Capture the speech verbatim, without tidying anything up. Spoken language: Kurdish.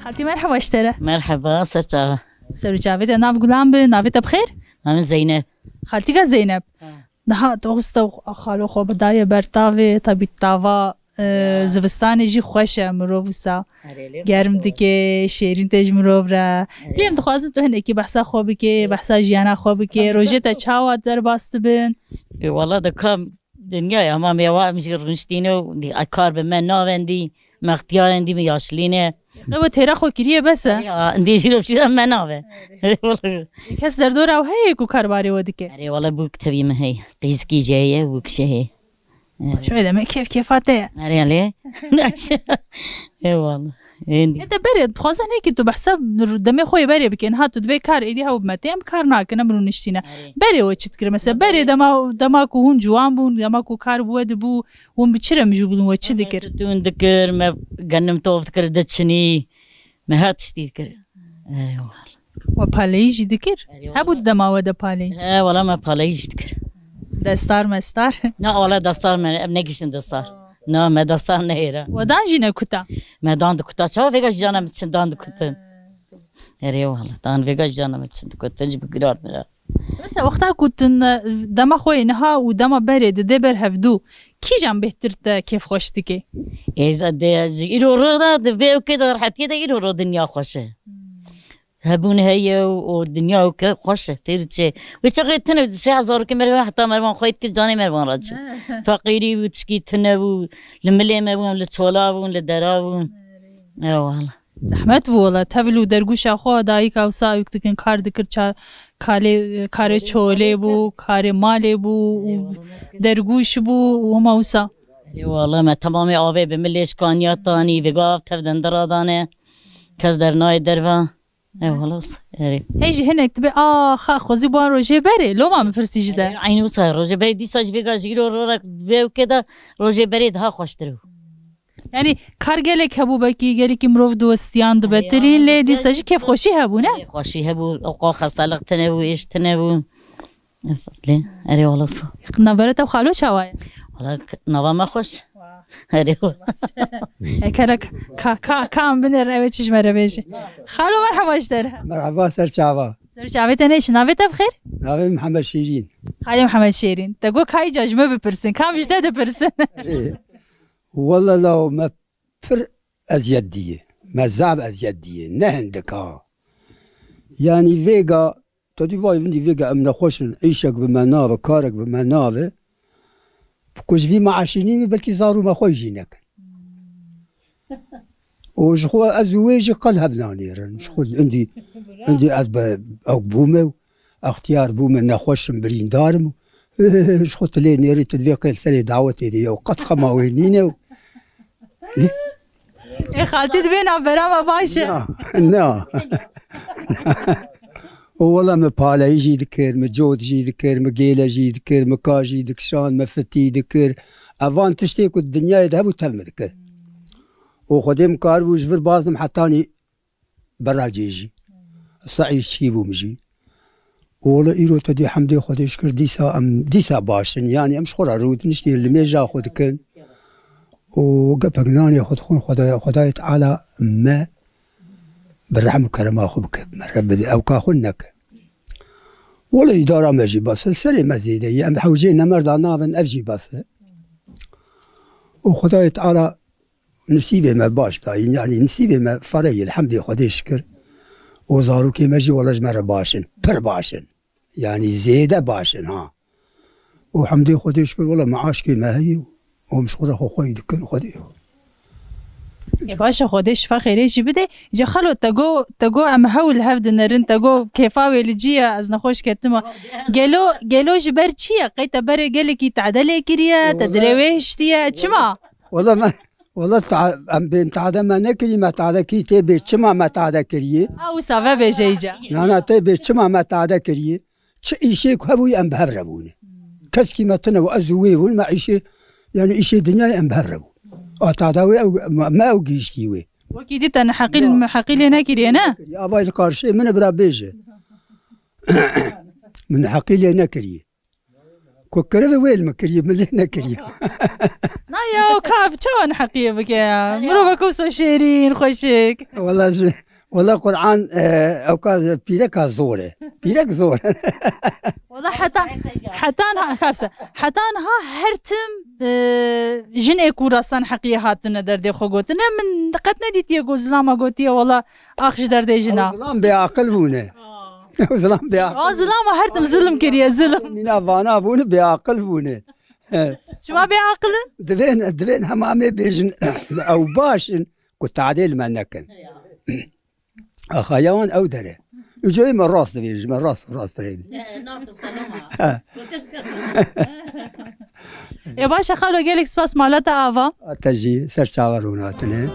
Xaltî merheba ji te re. Merheba, ser çava. Ser û çavê te, nav gulan bi, navê te bi xêr? Navê Zeynep. Xaltîka Zeynep. Ha. Niha tu usta xalo xwe bidaye ber tavê, tabî tava, e, Ya. zivistanê jî xweş e, mirov wisa Erê, lê germ xweş e. dike, şêrîn tê ji mirov re. Erê. Lê em dixwazin tu hinekî behsa xwe bikê, behsa jiyana xwe bikê, rojê te çawa derbas dibin? E, wala de kam dinyayê, ama me wa em jî rûniştîne û dî, a, kar bi me navendî, me extiyarendî, me yaşlîne. Ew têra xwe kiriye bes e. Ya, endî jî rûniştîne me nave. Kes derdora ew heye ku karbarê we dike? Erê, wala bûk tevî me heye. Qîzkî jê heye, bûk jê heye. Şöyle demek keyf keyfa te ye. Erê, lê. Eyvallah. Êndî. Ê de berê, dixwazin hekî tu behsa demê xwe yê berê bike. Niha tu dibê kar êdî hew bi me tê, em kar nakin, em rûniştîne. Erê. Berê we çi dikir? Mesela berê dema, dema ku hûn ciwan bûn, dema ku kar bi we dibû, hûn bi çi re mijûl bûn, we çi dikir? Tûn dikir, me genim tov dikir, diçinî, me her tiştî dikir. Erê wal. We paleyî jî dikir? Erê wala. Hebû di dema we de paleyî? He, wala me paleyî jî dikir. Destar mestar? Na, wala destar me, em negiştin destar. Na, me destar nehêra. We dan jî nekuta? Me dan dikuta. Çawa vêga ji cana min çin dan dikutin? Erê wala, dan vêga ji cana min çin dikutin, ji bi girar mirar. Mesela wexta ku tu ne-, dema xwe yê niha û dema berê didê ber hevdû, kîjan bêhtir te kêfxweş dike? Ê, de, de, ji îro ro de, di vê û kê de, rehetiyê de îro ro dinya xweş e. Hmm. Hebûn heye û, û dinya û ke xweş e, têr çê. Wê çaxê tune di sê hezar û kê mervan, heta mervan xweyî dikir, canê mervan re çû. Feqîrî bû, tişkî tune bû, li milê me bûn, li çola bûn, li dera bûn. Eyvallah. Zehmet bû wala, tevil û dergûşa xwe dayika wisa ewk dikin, kar dikir, ça-, kalê, karê çolê bû, karê malê bû, û dergûş bû, û hema wisa. Eyvallah, me temamê avê bi milê şikaniya tanî, vêga av tev dendira dane. Kes dernayê derve. Eyvallah, erê. Hey jî hinek dibe, a, xa, xwezî bû an rojê berê, loma min pirsî ji de. Erê, eynî wisa, rojê berê dîsa jî vêga jî îro ro re vê û kê de rojê berê daha xweştir bû. Yani kar gelek hebû, belkî gelekî mirov diwestiyan dibetirî, lê dîsa jî kêfxweşî hebû, ne? Kêfxweşî hebû, oqa xestalik tine bû, êş tine bû. Lê, erê wala wisa. Navbera te û xalo çawa ye? Wala k-, nava me xweş. Erê wala. Ekere ka, ka, ka em binêrin, ew ê çi ji me re bêje. Xalo merheba ji te re. Merheba ser çava. Ser çavê te neşin, navê te bi xêr? Navê Mihemed Şêrîn. Xalê Mihemed Şêrîn. Te got ka îca ji me bipirsin, kam ji te dipirsin? Erê. Wala law me pir eziyet diyê. Me zaf eziyet diyê. Ne hindik ha. Yanî vêga, te dî vay vindî vêga em nexweş in, îşek bi me nabe, karek bi me nabe. Ku ji vî meaşê nînî belkî zarû me xwe jî nekin. Û ji xwe ez û wê jî qel hev nanêrin. Ji xwe indî, indî ez be ew bûme û extiyar bûme, nexweş im, birîndar im û ji xwe tu lê nêrî, tu divê qêl serê dawetê de ye û qet xema wê nîne û Ê xaltî, divê navbera me baş e. Na, na. Û wela min paleyî jî dikir, min cot jî dikir, min gêle jî dikir, min ka jî dikişand, min fitî dikir. Evan tiştê ku di dinyayê de hebû tev min dikir. Û Xwedê min karibû ji vir bazim hetanî beracê jî. Saî çî bûm jî. Û wele îro te dî hemdê Xwedê şikir dîsa em dîsa baş in. Yanî em ji xwe re rûdiniştîn limêja xwe dikin. Û gepek nanê xwe dixwin, Xwedaya, Xwedayê Teala me bi rehm û kerema xwe bike, me re bide, ewka xwe neke. Wele îdara me jî bes e, serê me zêde ye. Em hewcê nemerda nabin, ev jî bes e. Û Xwedayê Teala Nisîbê me baş dayîn, yanî nisîbê me fereyî, elhemdê Xwedê şikir. Û zarokê me jî wele ji me re baş in, pir baş in. Yanî zêde baş in ha. Û hemdê Xwedê şikir, wele meaşkê me heye û em ji xwe re xwe xweyî dikin Xwedê. Ê baş e, Xwedê şifa xêrê jî bide. Îca xalo, te go, te go em hewl hev dinerin, te go kêfa wê li cî ye, ez nexweş ketime. Gelo, gelo ji ber çi ye? Qey te berê gelekî tade lê kiriye, te dilê wê hiştiye, çima? Wele me Wele ta-, em bên tade me nekirî, me tade kî tê bê çima me tade kiriye? A wisa vebêje îca. Na, na, tê bê çima me tade kiriye? Çi îşê ku hebûyî em bi hev re bûne. Keskî me tune û ez û wê bûn, me îşê, yanî îşê dinyayê em bi hev re bû. A tade wê ew, me, me ew gihîştî wê. Wekî dî te neheqî, neheqî lê nekiriye, ne? Ya vay li karşê min e bira bêje. Min neheqî lê nekiriye. Ku kirivê wê li min kiriye, min lê nekiriye. Na ya, kav çawa neheqiyê bike ya? Mirovek wisa şêrîn, xweşik. Wela ji, wela Qur'an, e, ew ka pîreka zor e. Pîrek zor e. Wela heta, heta niha, kafse, heta niha her tim, e, jinê ku rasta neheqiyê hatine derdê xwe gotine. Min qet nedîtiye ku zilama gotiye, wela ax ji derdê jina. Ew zilam bêaqil bûne. Ew zilam bêaqil. Aa, zilama her tim zilm kiriye, zilm. Mîna vana bûne, bêaqil bûne. Şima bêaqil in? Divên, divên hemamê bêjin, ew baş in, ku tadê li me nekin. Axaya wan ew dere. Ucoyê me rast divê, ji me rast, rast bireyim. He. Ê baş e xalo, gelek spas mala te ava. A te jî ser çava rûnatine.